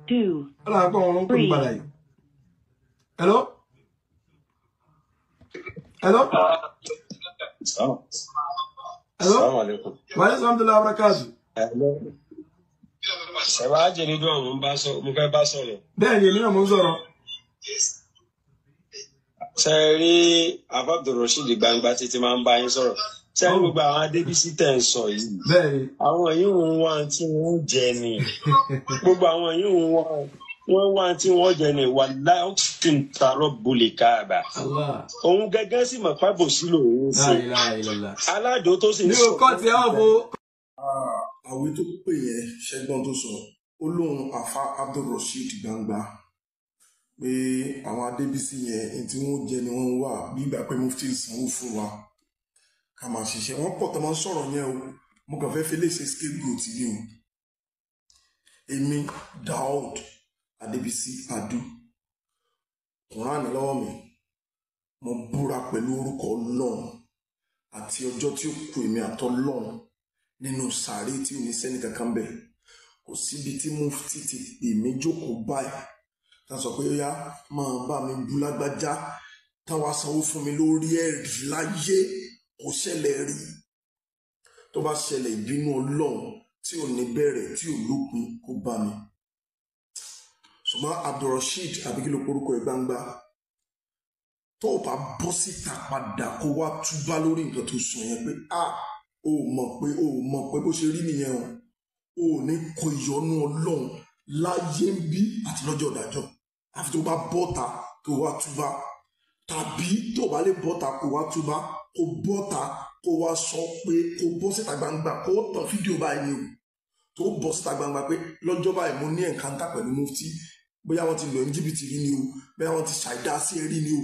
2, Ọlọ́run pọ̀ wọn ló ń pè mí 3. Padà yìí. Hello, hello, hello. Assalamu alaikum. Wàhálà sàmúlò abarakatu. Hello. Ṣẹ̀wá Jẹ̀lídùn àwọn ń bá sọ, mo fẹ́ bá sọ̀rọ̀. Bẹ́ẹ̀ ni, èmi náà mò ń sọ̀rọ̀. Ṣé ẹ rí Afa Abdulrasheed Gbangba títí máa ń bá yín sọ̀rọ̀? Ṣé ẹ rí gbogbo àwọn Adébísí tẹ̀ ń sọ yìí? Bẹ́ẹ̀ ni. Àwọn yìí ń wá tí wọ́n jẹ ni. Gbogbo àwọn yìí ń wá wọ́n wá tí wọ́n jẹ ni, wàláhì ó sì ń tarọ́ bolè káàbà. Allah. Òun gẹ́gẹ́ sì mọ̀ pábòsí lòun ń La ṣe. ilaha illallah. Aládò tó sì ń Mi ò sọ. kọ́ tiẹ̀ ọ̀fọ̀. Àwí tó pè yẹn, ṣẹ́gbọ́n tó sọ, ó lóun Afa Abdulrasheed Gbangba, pé àwọn Adébísí yẹn, ní tí wọ́n jẹ ni wọ́n ń wà, bí ìgbà pé mufti ń sanwó fún wa ká máa ṣiṣẹ́. Wọ́n pọ̀ tó máa ń sọ̀rọ̀ yẹn o. Mo kàn fẹ́ fi lè ṣe scapegoat ni o. Èmi Daoud Adébísí Adu, Quran lọ́wọ́ mi, mo búra pẹ̀lú orúkọ Ọlọ́run àti ọjọ́ tí ó kù èmi àtọlọ́run nínú sàárè tí ò ní sẹ́ni kankan bẹ̀, kò síbi tí mufti ti pè mí jókòó báyìí tá a sọ pé ó yá, máa bá mi bú lágbájá, táwa sanwó fún mi lórí ẹ̀rí láyé. Kò ṣẹlẹ̀ rí. Tó bá ṣẹlẹ̀, ìbínú Ọlọ́run tí ò ní bẹ̀rẹ̀, tí ò lópin, kó bá mi. Ṣùgbọ́n Abdulrasheed, àbí kí ló porúkọ ẹ̀, Gbangba, tó o bá bọ́ síta padà kó wá túbá lórí nǹkan tó sọ yẹn pé a ò mọ̀ pé o ò mọ̀ pé bó ṣe rí nìyẹn o, ò ní kó ìyọ́nú Ọlọ́run láyé ń bí àti lọ́jọ́ ìdájọ́, àfi tó bá bọ́ta tó wá túbá, tàbí tó bá lè bọ́ta kó wá túbá, kó bọ́ta kó wá sọ pé kó bọ́ síta gbangba, kó tàn fídíò báyìí ni o, tó bọ́ síta gbangba pé lọ́jọ́ báyìí mo ní encounter pẹ̀lú mufti, bóyá wọ́n ti lò ní jìbìtì rí ni o, bóyá wọ́n ti ṣàìdá sí ẹ rí ni o.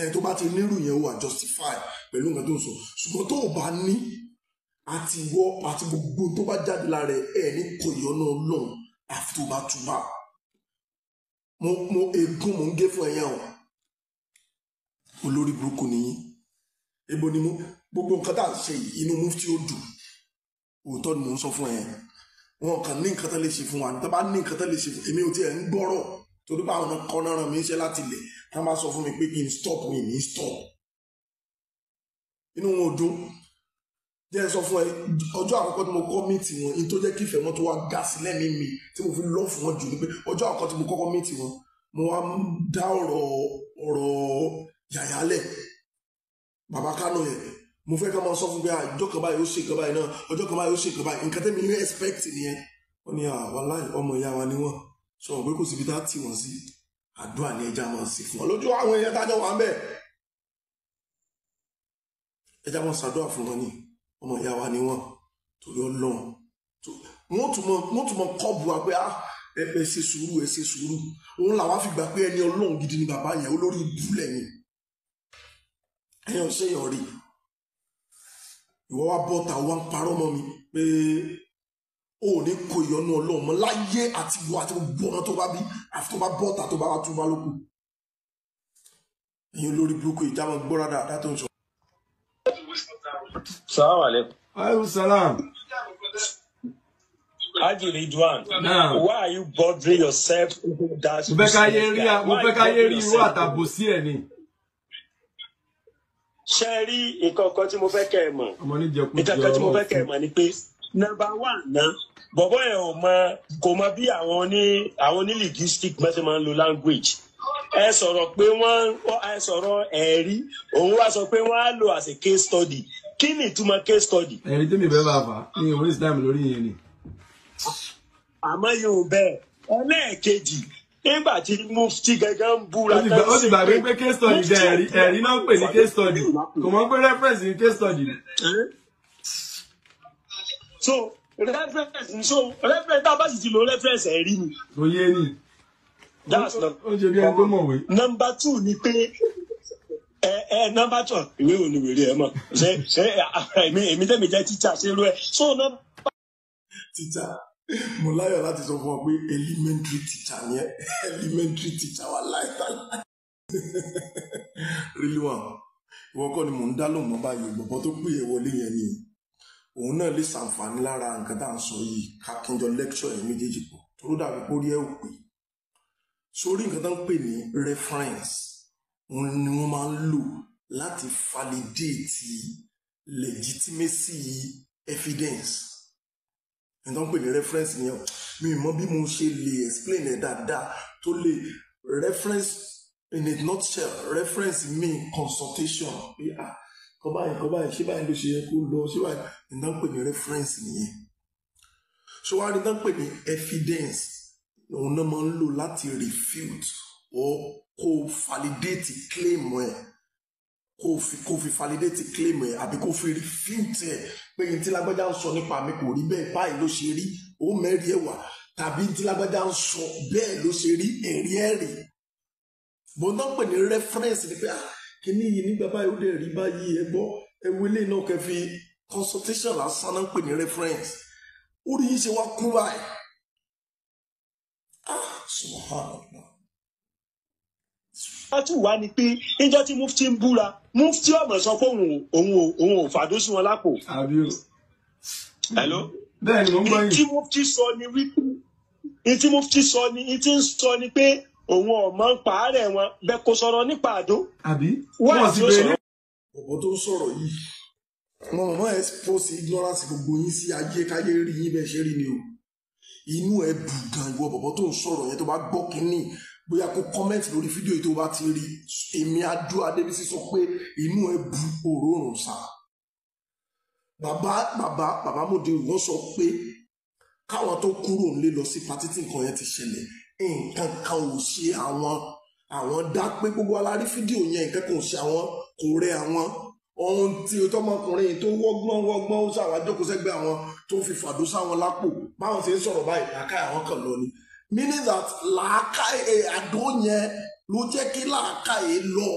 Ẹ̀ tó bá ti nírú yẹn, ó wà justify pẹ̀lú nǹkan tó ń sọ. Ṣùgbọ́n tó o bá ní, àti wọ́ àti gbogbo tó bá jáde lára ẹ, ẹ ní kò ìyọ́nú Ọlọ́run àfi tó bá túbà. Mo ègún mo ń gé fún ẹyẹ o. Olórí burúkú nìyí. Ibo ni mo gbogbo nǹkan tá à ń ṣe yìí, inú mufti ó dùn. Òótọ́ ni mò ń sọ fún ẹ. Wọn kàn ní nǹkan tó lè ṣe fún wa. Tó bá ní nǹkan tó lè ṣe fún èmi, ò tiẹ̀ ń gbọ́rọ̀, torí pé àwọn kan náà ràn mí iṣẹ́ láti ilẹ̀. Tá bá sọ fún mi pé kí n stop, mi ní stop. Inú wọn ò dùn. Jẹ́ ẹ sọ fún ẹ, ọjọ́ àkọ́kọ́ tí mo kọ́ meet wọn, in tó jẹ́ kí ìfẹ́ wọn tó wá ga sí lẹ́mìí mi tí mo fi love wọn jù ni pé ọjọ́ àkọ́kọ́ tí mo kọ́kọ́ meet wọn, mo wá ń dá ọ̀rọ̀ yàyálẹ̀ bàbá Kánò yẹn. Mo fẹ́ ká máa sọ fún pé ọjọ́ kan báyìí ó ṣe nǹkan báyìí náà, ọjọ́ kan báyìí ó ṣe nǹkan báyìí. Nǹkan tẹ́mi ní expect nìyẹn. Wọ́n ní wàláì, ọmọ ìyá wa ni wọ́n sọ pé kò síbi tá a tì wọ́n sí, àdúrà ní ẹja máa sì fún wọn lójú àwọn èèyàn tájọ wà ń bẹ̀. Ẹja máa ṣàdúrà fún wọn ní, ọmọ ìyá wa ni wọ́n. Torí Ọlọ́run, wọ́n tún mọ kọ́ọ̀bù wa pé ẹ ẹ ṣe sùúrù, ẹ ṣe sùúrù. Òun làwa fi gbà pé ẹni Ọlọ́run gidi ni bàbá yẹn. Olórí ibú lẹ́yìn ẹ̀yàn ṣèyàn rí. Ìwọ wá bọ́ta, wá ń parọ́ mọ́ mi pé o ò ní kó ìyọnu Ọlọ́run mọ́ láyé, àti ìwọ àti gbogbo ọmọ tó bá bí, àfi tó bá bọ́ta, tó bá wá túbá lókù. Ẹ̀yin olórí burúkú, ìjámọ̀ gbọ́ra dáadáa tó ń sọ. Salaam alaikum. Aleykum salam. Haji Ridwan, Naam. why are you bothering yourself into that? Mo fẹ́ káyé rí irú àtàbòsí ẹ̀ ni. Ṣé ẹ rí nǹkan kan tí mo fẹ́ kẹ́ ẹ mọ̀? Ọmọ oníjẹkújẹ. Nǹkan kan tí mo fẹ́ kẹ́ ẹ Ọlọ́run. mọ̀ ni pé number one ná, bọ̀bọ́ yẹn ò mọ, kò mọ bí àwọn oní linguistic bá ṣe máa ń lo language. Ẹ sọ̀rọ̀ pé wọ́n, ẹ sọ̀rọ̀ ẹ̀rí, òun wá sọ pé wọ́n á lò as a case study. Kí ni ìtumọ̀ case study? Ẹ̀rí tí mi fẹ́ bá fà á ní waste time lórí yẹn ni. Àmọ́ yóò bẹ́ẹ̀. Ẹlẹ́ẹ̀kejì, nígbà tí mufti gẹ́gẹ́ ń búra Ó ti gbàgbé pé case study jẹ́ ẹ̀rí. Ẹ̀rí náà ń pè ní case study. Kò mọ̀ pé reference ní case study ni. So reference, tá a bá sì ti lo reference, ẹ̀rí ni. Kò yé ni. That's not. Ó ṣe bí ẹni tó mọ̀wé. Number two ni pé ẹ number two, ìwé wo ni wèrè ẹ mọ̀? Ṣe èmi tẹ́mi jẹ́ teacher, ṣe irú ẹ so number. Teacher, mo láyọ̀ láti sọ fún ọ pé elementary teacher ni ẹ. Elementary teacher wà láìpẹ́. Really one, ìwọ kọ́ ni mò ń dá lóhùn mọ́ báyìí. Gbọ̀ngàn tó pè é wọlé yẹn ni òun náà lè ṣàǹfààní lára nǹkan tá à ń sọ yìí. Ká kí n jọ lecture yẹn méjèèjì pọ̀. Tó dàbí pé orí ẹ̀ ò pé. Sórí nǹkan tó ń pè ní reference, òun ni wọ́n máa ń lò láti validate legitimacy evidence. Nǹkan tó ń pè ní reference nìyẹn. Mi ò mọ bí mo ṣe lè explain ẹ̀ dáadáa tó lè. Reference in a nutshell, reference mean consultation, pé ah, kọ́ báyìí, kọ́ báyìí, ṣé báyìí ló ṣe yẹ kó lọ, ṣé báyìí. Nǹkan tó ń pè ní reference nìyẹn. Ṣé wàá rí nǹkan tó ń pè ní evidence, òun náà máa ń lò láti refute or kó validate claim ẹ̀, kó fi validate claim ẹ̀ àbí kó fi refute ẹ̀, pé n tí lágbájá ń sọ nípa mi kò rí bẹ́ẹ̀, báyìí ló ṣe rí, ó mẹ́rin ẹ̀ wà, tàbí n tí lágbájá ń sọ bẹ́ẹ̀ ló ṣe rí, ẹ̀rí ẹ̀rí. Bó náà pè ní reference ni pé ah, kíní yìí nígbà báyìí, ó dẹ̀ rí báyìí, ẹ gbọ́, ẹ wo eléyìí náà, kẹ́ fi consultation lásán náà pè ní reference. Orí yìí ṣe wá kú báyìí. Ah, subhanallah. Wọ́n tún wá ní pé níjọ́ tí mufti ń búra, mufti ọmọ sọ pé òun ò fàdó sí wọn lápò. Àbí o? Hello? Bẹ́ẹ̀ ni, mo ń gbọ́ Tí yín. mufti sọ ni wípé, tí mufti sọ ni tí ń sọ ni pé òun ọmọ ń pa àárẹ̀ wọn bẹ́ẹ̀, kò sọ̀rọ̀ nípa àdó. Àbí? Wá Wọ́n sì tí ó béèrè. sọ̀rọ̀. Bọ̀bọ̀ tó ń sọ̀rọ̀ yìí, wọn mọ̀ expose ignorance gbogbo yín sí ayé, káyé rí yín bẹ́ẹ̀ ṣe rí ni o. Inú ẹ bù gan. Ìwọ bọ̀bọ̀ tó ń sọ̀rọ̀ yẹn, tó bá gbọ́ kínní, bóyá kó comment lórí fídíò yìí tó bá ti rí. Èmi Adó Adébísí sọ pé inú ẹ bu òórùn sá. Bàbá bàbá bàbá Mòde, wọ́n sọ pé káwọn tó kúrò nílé lọ sí party tí nǹkan yẹn ti ṣẹlẹ̀, nǹkan kan ò ṣe àwọn, àwọn dá pé gbogbo alárí fídíò yẹn, nǹkan kan ò ṣe àwọn, kò rẹ àwọn. Ohun tí tọmọkùnrin tó wọ́gbọ́n wọ́gbọ́n ó ṣàwọn jókòó sẹ́gbẹ́ àwọn tó fi fàdó sáwọn lápò, báwọn ṣe ń sọ̀rọ̀ báyìí, làákàyè àwọn kan lọ ni, meaning that làákàyè àdó yẹn ló jẹ́ kí làákàyè lọ.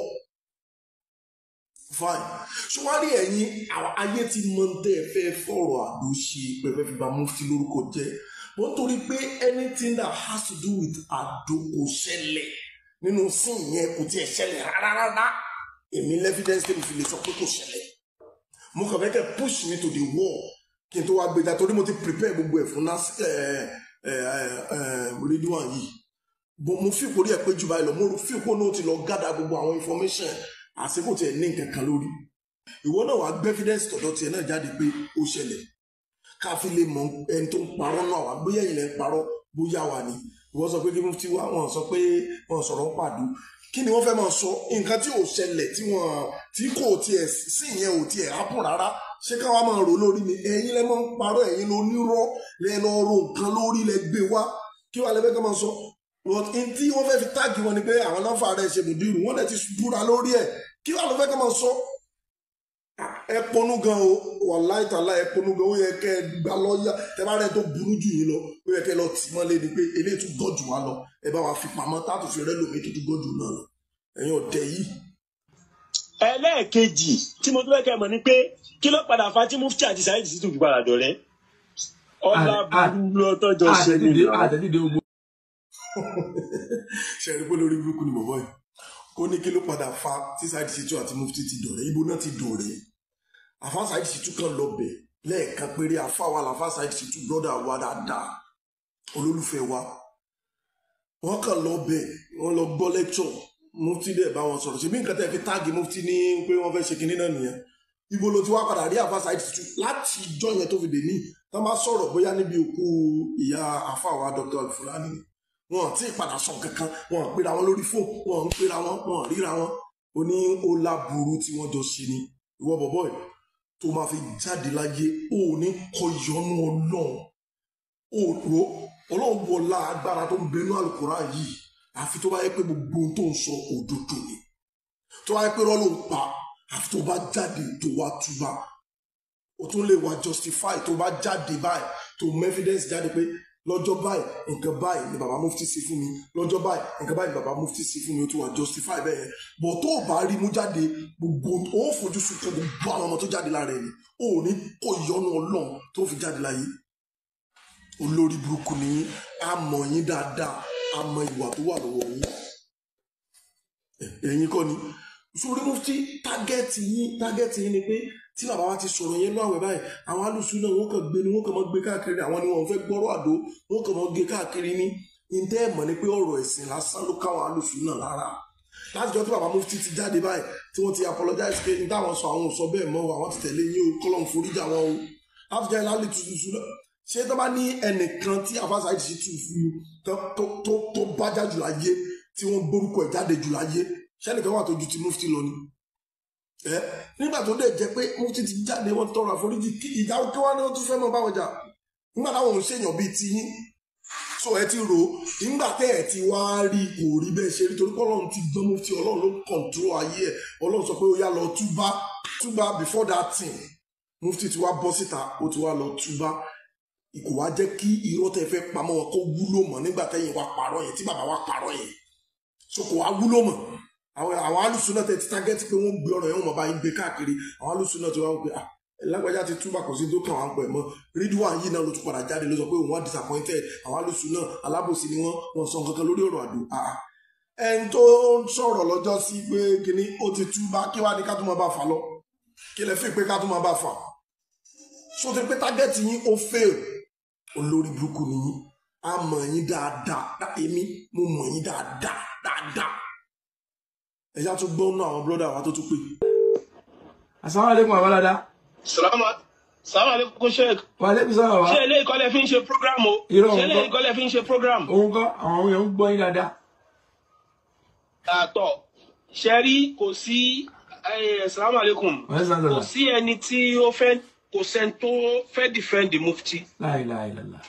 Fine. Ṣùwárí ẹ̀yin àwọn ayé ti mọ tẹ́ ẹ fẹ́ fọ̀rọ̀ àdó ṣe, pé ẹ fẹ́ fi ba mufti lórúkọ jẹ́ wọ́n, torí pé anything that has to do with àdó kò ṣẹlẹ̀ nínú sí yẹn, kò tiẹ̀ ṣẹlẹ̀ rárá rárá. Èmi l'evidence tẹ́mi fi lè sọ pé kò ṣẹlẹ̀. Mo kàn fẹ́ kẹ́ push me to the wall kí n tó wá gbéjà, torí mo ti prepare gbogbo ẹ̀ fún Ridwan yìí. Mo fi ìkórè ẹ̀ pé jù báyìí lọ, mo fi ìkó náà ti lọ gádà gbogbo àwọn information àsìkò tiẹ̀ ní nǹkan kan lórí. Ìwọ náà wàá gbé evidence tọ̀dọ̀ tiẹ̀ náà jáde pé ó ṣẹlẹ̀, ká fi lè mọ ẹni tó ń parọ́ náà wá, bóyá ẹ̀yin lẹ ń parọ́, bóyá wà ní. Ìwọ sọ pé kí mufti wá, wọn sọ pé wọn sọ̀rọ̀ ń pàdú. Kí ni wọ́n fẹ́ máa sọ? Nǹkan tí ò ṣẹlẹ̀, tí wọ́n tí kò tiẹ̀ sí ìyẹn ò tiẹ̀ hápùn rárá. Ṣé káwa máa rò lórí ni? Ẹ̀yin lẹ máa ń parọ́, ẹ̀yin ló nírọ́, lẹ lọ ro nǹkan lórí, lẹ gbé wá. Kí wàá lẹ fẹ́ ká máa sọ? But in tí wọ́n fẹ́ fi tag wọn ni pé àwọn náà fà rẹ̀ ṣe mùdírù, wọ́n dẹ̀ ti búra lórí ẹ̀. Kí wàá lọ fẹ́ ká máa sọ? Ẹ ponú gan o, wàláì tàlá, ẹ ponú gan. Ó yẹ kẹ́ ẹ gba lọ́ọ̀yà. Tẹ bá rẹ tó burú jù yín lọ, ó yẹ kẹ́ ẹ lọ tì mọ́lé ni pé eléyìí tún gọ́ jù wá lọ, ẹ bá wa fi pamọ́ táàtù fi rẹ́ lómi tó tún gọ́ jù náà lọ. Ẹ̀yin ọ̀dẹ̀ yìí. Ẹlẹ́ẹ̀kejì tí mo tún fẹ́ kẹ́ mọ̀ ni pé kí ló padà fa tí mufti àti Saheed Shittu fi padà dọ̀rẹ́? Ọlá burú lọ́tọ́jọ́ ṣe ni. Àtẹ̀dídé àtẹ̀dídé ogun. Ṣe rí pé lórí burúkú ni bọ̀bọ̀ yìí? Ó ní kí ló padà fa tí Saheed Shittu àti mufti ti dọ̀rẹ́? Ibo náà ti dọ̀rẹ́? Àfa Saheed Shittu kan lọ bẹ̀ lẹ́ẹ̀kan péré. Àfa wa làfa Saheed Shittu, brother wa dáadáa, olólùfẹ́ wa. Wọ́n kàn lọ bẹ̀, wọ́n lọ gbọ́ lecture, mufti dẹ̀ bá wọn sọ̀rọ̀. Ṣe bí nǹkan tẹ́ fi tag mufti ní pé wọ́n fẹ́ ṣe kinní náà nìyẹn? Ibo ló ti wá padà rí àfa Saheed Shittu láti ìjọ yẹn tó fi dè ní tá bá sọ̀rọ̀? Bóyá níbi òkú ìyá àfa wa Dr. Alfulani, wọn tí ì padà sọ kankan. Wọn pera wọn lórí fóònù, wọn ń pera wọn, wọn ríra wọn. Ó ní ó láburú tí wọ́n jọ ṣe ni. Ìwọ bọ̀bọ̀ yìí tó máa fi jáde láyé, ó ní kọ ìyọnu Ọlọ́run. Ó wo Ọlọ́run wọlá agbára tó ń bẹnu Àlùkùránì yìí, àfi tó bá yẹ pé gbogbo ohun tó ń sọ òdodo ni. Tó bá yẹ pé rọ́ ló ń pa, àfi tó bá jáde tó wá túbà, o tún lè wá justify. Tó bá jáde báyìí, tó mú evidence jáde pé lọ́jọ́ báyìí, nǹkan báyìí ni bàbá mufti ṣe fún mi, lọ́jọ́ báyìí, nǹkan báyìí ni bàbá mufti ṣe fún mi, o tún wá justify bẹ́ẹ̀ yẹn. But tó o bá rí mú jáde, gbogbo ó fojú sunkún gbogbo àwọn ọmọ tó jáde lára ẹ̀ ni. O ò ní kó ìyọ́nú Ọlọ́run tó fi jáde láyé. Olórí burúkú ni yín. A mọ̀ yín dáadáa, a mọ ìwà tó wà lọ́wọ́ yín. Ẹ̀yin kọ́ ni Sórí mufti, target yín ni pé tí bàbá wa ti sọ̀rọ̀ yẹn náà wẹ̀ báyìí, àwọn alùsùn náà wọ́n kàn gbé ni, wọ́n kàn mọ́ gbé káàkiri. Àwọn ni wọ́n fẹ́ gbọ́rọ̀ àdó, wọ́n kàn mọ́ gé káàkiri ní ntẹ́. Ẹ̀ mọ̀ ni pé ọ̀rọ̀ ẹ̀sìn lásán ló káwọn alùsùn náà lára. Látijọ́ tí bàbá mufti ti jáde báyìí, tí wọ́n ti apologize pé ní táwọn sọ, àwọn ò sọ bẹ́ẹ̀ mọ́ o, àwọn ti tẹ̀lé yín o, kọ́lọ́n foríjà wọn o. Látijọ́ yẹn lálẹ́ tuntun náà, ṣé tó bá ní ẹnìkan tí Alfa Saheed Shittu fi tó bájá jù láyé, tí wọ́n gbórúkọ ẹ̀ jáde jù láyé, ṣẹ́nìkan wà tó ju ti mufti lọ ni? Ẹ nígbà tó dẹ̀ jẹ́ pé mufti ti jáde, wọ́n tọrọ àforíjì, kí ìjà kí wọ́n ní wọ́n tún fẹ́ mọ́ báwọn jà nígbà táwọn ò ń ṣèyàn bíi tiyín? So ẹ ti rò ó nígbà tẹ́ ẹ ti wá rí, kò rí bẹ́ẹ̀ ṣe rí, torí pé Ọlọ́run ti gbọ́n mufti. Ọlọ́run ló control ayé ẹ̀. Ọlọ́run sọ pé ó yá, lọ túbá, túbá before that thing. Mufti ti wá bọ́ síta, ó ti wá lọ túbá. Kò wá jẹ́ kí irọ́ tẹ́ fẹ́ pamọ́ wọn kó wúlò mọ́ nígbà tẹ́yìn wá parọ́ yẹn, tí bàbá wa parọ́ yẹn. So kò wá wúlò mọ́. Àwọn alùsùn náà tẹ́ ti target pé wọ́n gbé ọ̀rọ̀ yẹn, wọ́n mọ̀ bá yín gbé káàkiri. Àwọn alùsùn náà ti wá wọ́n pé, ah, lágbájá ti túbà, kò sí tó kàn wá ń pẹ̀ mọ́. Ridwan yìí náà ló tún padà jáde, ló sọ pé òun wá disappointed, àwọn alùsùn náà alábòsí ni wọ́n, wọ́n sọ nǹkan kan lórí ọ̀rọ̀ àdó. Ah, ẹni tó ń sọ̀rọ̀ lọ́jọ́ sí pé kínní ó ti túbà, kí wàá ní ká tún máa bá fà lọ? Kí lẹ fi pé ká tún máa bá fà? So ti pé target yín ó fail. Olórí burúkú ni yín. A mọ̀ yín dáadáa. Èmi mo mọ̀ yín dáadáa dáadáa. Ẹ̀yà tún gbọ́ nínú àwọn brother wa tó tún pè. Asalaamualeykum, abalada. Salaam alaikum, Sheikh. Wa aleykum salaam wa. Ṣé eléyìí kọ́ lẹ fi ń ṣe program o? Irọ́, Ṣé òun eléyìí kọ́. kọ́ lẹ fi ń ṣe program? Òun kọ́, àwọn èèyàn ń gbọ́ yín dáadáa. Àtọ̀ ṣe rí, kò sí, salaam alaikum. Wọ́n sàn Kò sọ̀rọ̀. sí ẹni tí ó fẹ́, kò sẹ́ni tó fẹ́ defend the mufti La ilaha illallah.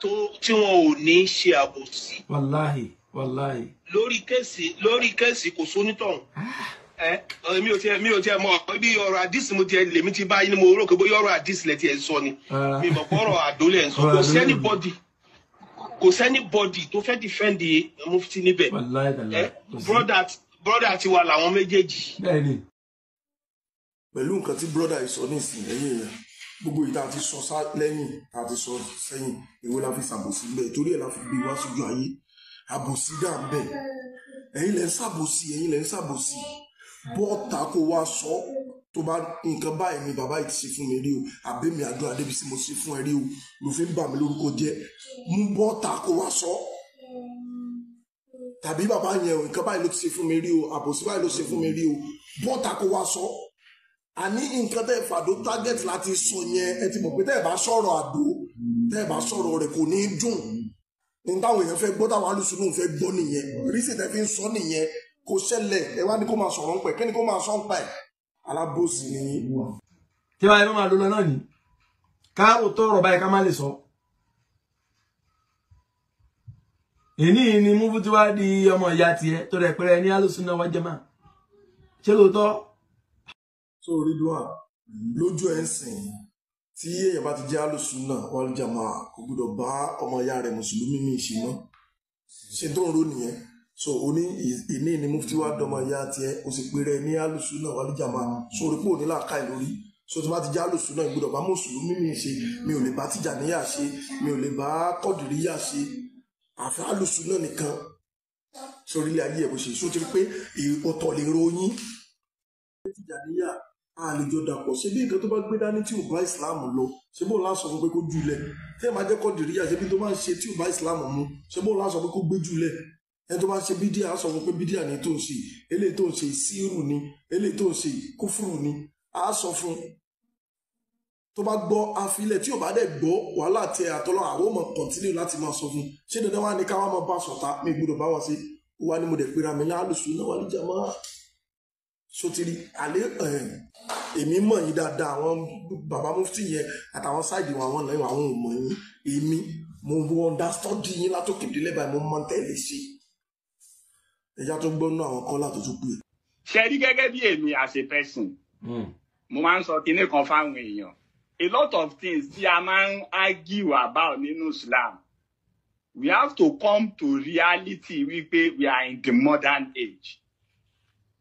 tó tí wọn ò ní ṣe àbòsí Wàláhì, wàláhì. lórí case. Kò sónítọ̀hún. Ẹ mi ò tiẹ̀ mọ̀ bí ọ̀rọ̀ àdìsí mo tiẹ̀ lèmi ti bá yín ni. Mo rò pé bóyá ọ̀rọ̀ àdìsí lẹ tiẹ̀ sọ ni. Rárá. Mi mọ̀ pé ọ̀rọ̀ àdó lẹ̀ ń sọ. Ọ̀rọ̀ Kò àdó sí lè. anybody, kò sí anybody tó fẹ́ defend the mufti níbẹ̀. Wàláhì tàlá. Ẹ Kò sí. Brother tiwa làwọn méjèèjì. Bẹ́ẹ̀ ni. Pẹ̀lú nǹkan tí brother yìí sọ nísìnyí, ẹ̀yìn èèyàn, gbogbo ìta ti sọ lẹ́yìn tá a ti sọ sẹ́yìn, èwo la fi ṣàbòsí bẹ́ẹ̀? Torí ẹ̀ la fi gbé wá sójú ayé. Àbòsí dà ń bẹ̀. Ẹ̀yin lẹ́ ń ṣàbòsí, ẹ̀yin lẹ́ ń ṣàbòsí. Bọ́ọ̀tà kó wá sọ tó bá nǹkan báyìí ni bàbá yìí ti ṣe fún mi rí o, àbẹ́mi àdó Adébísí mo ṣe fún ẹ rí o, ló fi ń bà mí lórúkọ jẹ́. Mú bọ́ọ̀tà kó wá sọ, tàbí bàbá yẹn o, nǹkan báyìí ló ti ṣe fún mi rí o, àbòsí báyìí ló ṣe fún mi rí o. Bọ́ọ̀tà kó wá sọ. Àní nǹkan tẹ́ fàdó target láti sọ yẹn, ẹ ti mọ̀ pé tẹ́ ẹ bá sọ̀rọ̀ àdó, tẹ́ ẹ bá sọ̀rọ̀ rẹ̀, kò ní í dùn. Ní táwọn èèyàn fẹ́ gbọ́, táwọn alùsùn náà fẹ́ gbọ́ nìyẹn. Reason tẹ́ fi ń sọ nìyẹn. Kò ṣẹlẹ̀, ẹ wá ní kó máa sọ̀rọ̀ ńpẹ̀. Kí ni kó máa sọ ńpẹ̀? Alábòsí ni yín. Tí wàá yẹn máa lọ lọ náà ni káàrò tọrọ báyìí, ká má lè sọ. Èní ni mú tí wàá di ọmọ ìyá tiẹ̀ tó rẹ̀ pẹ́rẹ́ ní alùsùn náà wá jẹ́ máa ṣé lóòótọ́. So Ridwan, lójú ẹ̀ ń sìn, tí èèyàn bá ti jẹ́ alùsùn náà wal jamaa, kò gbọdọ̀ bá ọmọ ìyá rẹ̀ mùsùlùmí mi ṣe mọ́. Ṣe tó ń ro nìyẹn? So oní ìní ni mufti wa dọmọ ìyá tiẹ̀, o sì péré ní alùsùn náà wal jamaa. So orí pò ní làákàyè lórí. So tí wọ́n bá ti jẹ́ alùsùn náà, gbọdọ̀ bá mùsùlùmí mi ṣe, mi ò lè bá Tìjàníyà ṣe, mi ò lè bá Kọ̀dìríyà ṣe, àfi alùsùn náà nìkan. Sórí ilé ayé ẹ̀ bó ṣe so ti rí pé ọ̀tọ̀ lè ròyìn Tìjàníyà àlejò dàpọ̀ ṣé bí nǹkan tó bá gbé dání tí ò bá ìsìláàmù lọ, ṣé bóun láṣọ fún pé kó jùlẹ̀? Tí ẹ máa jẹ́ Kọ̀dìríyà, ṣé bí tó máa ń ṣe tí ò bá ìsìláàmù mu, ṣé bóun láṣọ pé kó gbé jùlẹ̀? Ẹni tó bá ń ṣe bídíà, á sọ fún pé bídíà ni tó ń ṣe, eléyìí tó ń ṣe síírù ni, eléyìí tó ń ṣe kúfùrù ni. Á sọ fún tó bá gbọ́ àfilẹ̀, tí ò bá dẹ̀ gbọ́, wàhálà tẹ àtọ́lọ́, àwọn ò mọ̀ continue láti máa sọ fún. Ṣé dandan wá ní ká wá máa bá sọ̀tá? Mi gbọ́dọ̀ bá wọn ṣe. Ó wá ní mo dẹ̀ pera mi ní alùsùn náà wal jamaa. Sotiri àlẹ́, èmi mọ̀ yín dáadáa. Àwọn bàbá mufti yẹn àtàwọn side wọn, àwọn lẹ́yìn àwọn ò mọ̀ yín. Èmi mo understand yín látòkè délẹ̀ báyìí, mo mọ̀ tẹ́lẹ̀ ṣe. Ẹ̀yà tó gbọ́ nínú àwọn kọ́lá tó tún pè é. Ṣe rí, gẹ́gẹ́ bí èmi as a person, mo máa ń sọ kinní kan fáwọn èèyàn. A lot of things tí a máa ń argue about nínú Islam, we have to come to reality wípé we are in the modern age.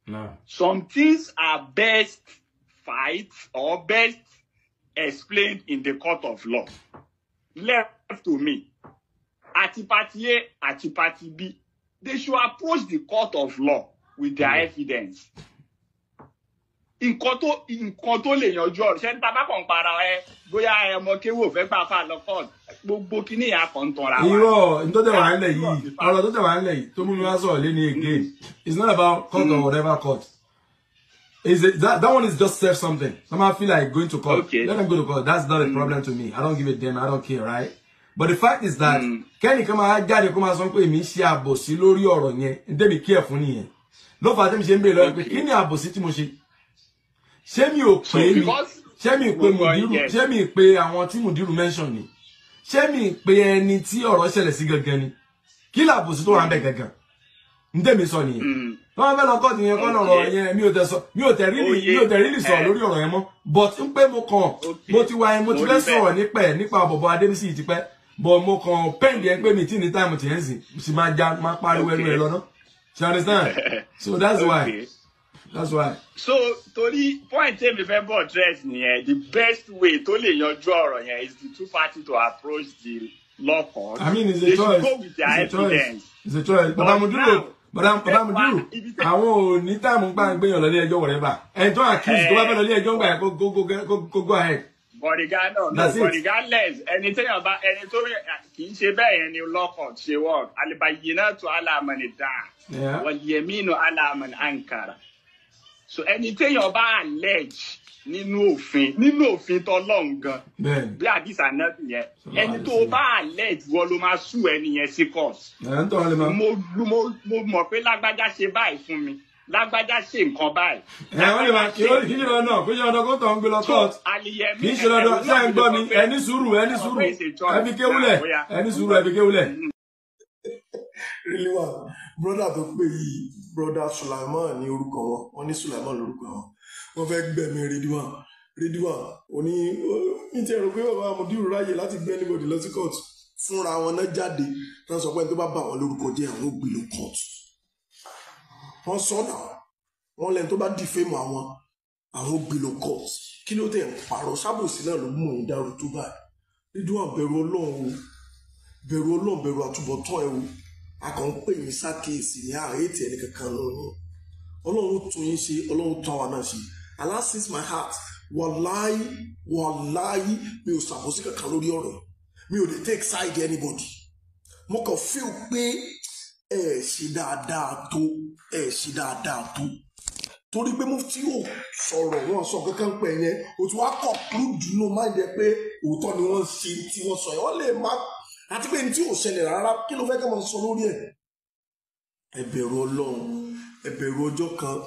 No. Some things are best fight or best explained in the court of law. Left to me, àti party A àti party B, they should approach the court of law with their evidence. Nǹkan tó lè yanjú ọ̀rọ̀ ṣé ní bàbá kan para ẹ bóyá ẹ ọmọ kéwò fẹ́ gbà fà lọ court, gbogbo kíní yà kàn ń tanra wa. Irọ́ n tó tẹ̀ wá ńlẹ̀ yìí, ọ̀rọ̀ tó tẹ̀ wá ńlẹ̀ yìí tó mú mi wá sọ̀rọ̀ lé ní again, it's not about court or whatever court. Is it, that one is just serve something. Someone feel like going to court. Okay. Let them go to court. That's not a problem to me. I don't give a damn. I don't care, right? But the fact is that kẹ́nìkan máa jáde kó máa sọ pé èmi ń ṣe àbòsí lórí ọ̀rọ̀ yẹn, n tẹ́mi kí ẹ̀ fún nìyẹn. Ló fà á tẹ́mi ṣe ń béèrè lọ́wọ́ pé kí ni àbòsí tí mo ṣe? Ṣé mi ò pè é ni? Ṣé mi pé Mùdírù? Ṣé mi pé àwọn tí Mùdírù mention ni? Ṣé mi pé ẹni tí ọ̀rọ̀ ṣẹlẹ̀ sí gangan ni? Kí làbòsí tó wà ń bẹ̀ gangan? N tẹ́mi sọ nìyẹn. Wọ́n fẹ́ lọ kọ́ọ̀tù yẹn kọ́ lọ́rọ̀ yẹn, mi ò tẹ̀ rí sọ̀rọ̀ lórí ọ̀rọ̀ yẹn mọ́. But ń pé mo kàn mo ti wá ẹ mo ti fẹ́ sọ̀rọ̀ nípa ẹ̀ nípa bọ̀bọ̀ Adébísí ti pẹ́, but mo kàn pẹ́ǹdì ẹ pé mi tí ní táìmù tiẹ̀ ń sìn sì máa já máa pariwo ẹnu ẹ lọ́nà. You understand? So that's why. That's why. So torí point tèmi fẹ́ bọ̀ dress nìyẹn, the best way tó lè yanjú ọ̀rọ̀ yẹn is the two parties to approach the law court. I mean, it's a choice. They should go with their evidence. It's a choice. Bàbá Mùdírù, àwọn ò ní táìmù gbà ń gbéyàn lọ ilé ẹjọ́ whatever. Ẹni tó accuse tó bá fẹ́ lọ ilé ẹjọ́ ń gbà yẹn kó go ahead. But regardless, ẹni téèyàn bá ẹni tó kì í ṣe bẹ́ẹ̀ yẹn ni law court ṣe work. Al-bayyinatu ala man idda'a wal-yaminu ala man ankara. So ẹni téèyàn bá allege nínú òfin tọ́lọ́run gan, bí àdìsá náà yẹn, ẹni tó bá allege wọ́n ló máa sue ẹni yẹn sí court. Mo mọ̀ pé lágbájá ṣe báyìí fún mi, lágbájá ṣe nǹkan báyìí. Ẹ wọ́n lè máa kí ṣe dandan, kí ṣe dandan kó tọ̀ ń gbé lọ court. Kì í ṣe dandan, ṣé ẹ ń gbọ́ mi? Ẹ ní sùúrù, ẹ ní sùúrù, ẹ fi kéwúlẹ̀, ẹ ní sùúrù, ẹ fi kéwúlẹ̀. Really well, brother tó pè yìí, brother Sulaiman ní orúkọ wọn, wọ́n ní Sulaiman lórúkọ wọn. Wọ́n fẹ́ gbẹ̀mí Ridwan. Ridwan òní ní ti ẹ̀rọ pé bàbá Mùdírù ráyè láti gbé anybody lọ sí court. Fúnra wọn náà jáde náà sọ pé ẹni tó bá bà wọ́n lórúkọ jẹ́ àwọn ò gbé lọ court. Wọ́n sọ náà wọ́n lẹ́ni tó bá defame àwọn ò gbé lọ court. Kí ló tẹ̀ ń parọ́ sábòsí náà ló mú òun dárú tó báyìí? Ridwan bẹ̀rù Ọlọ́run o, bẹ̀rù Ọlọ́run, bẹ̀rù àtúbọ̀tán ẹ o. A kàn ń pè yín sákèésì ní àárẹ̀ ẹni kankan lóyún. Ọlọ́run tún yín ṣe, Ọlọ́run tún àwa náà ṣe. Allah sees my heart. Wàláyí, wàláyí, mi ò ṣàbòsí kankan lórí ọ̀rọ̀. Mi ò lè take side anybody. Mo kàn feel pé ẹ ṣe dáadáa tó, ẹ ṣe dáadáa tó. Torí pé Mufti ò sọ̀rọ̀, wọ́n sọ kankan pẹ̀ yẹn, o ti wá conclude nínú mind ẹ pé òótọ́ ni wọ́n ṣe tí wọ́n sọ yẹn. Wọ́n lè má àti pé ní tí ò ṣẹlẹ̀ rárá, kí ló fẹ́ kí wọ́n sọ lórí ẹ̀? Ẹ bẹ̀rù Ọlọ́run, ẹ bẹ̀rù ọjọ́ kan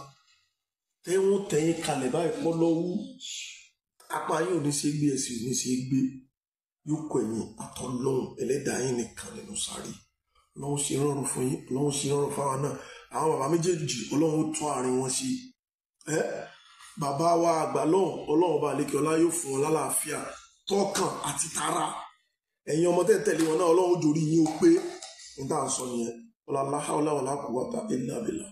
tẹ́wọ́n tẹ̀yìn kalẹ̀ báyìí pọ́ lọ́wọ́. Apá yín ò ní ṣe gbé, ẹsẹ̀ ò ní ṣe gbé, yóò kọ ẹ̀yìn àtọlọ́hun ẹlẹ́dàá yín nìkan nínú sáré. Ọlọ́run ṣe rọrùn fún yín, Ọlọ́run ṣe rọrùn fáwọn náà. Àwọn bàbá méjèèjì Ọlọ́run ó tún àárín wọn ṣe. Ẹ bàbá wa àgbà lọ́hùn, Ọlọ́run ọba àlékè ọlá yóò fún wọn lálàáfíà tọkàn àti tara. Ẹ̀yin ọmọ tẹ́ tẹ̀lé wọn náà, Ọlọ́run ó jòrí yín ó pé. Ní tá à ń sọ nìyẹn. Ọlá láhàólà wàlá quwwata illa billah.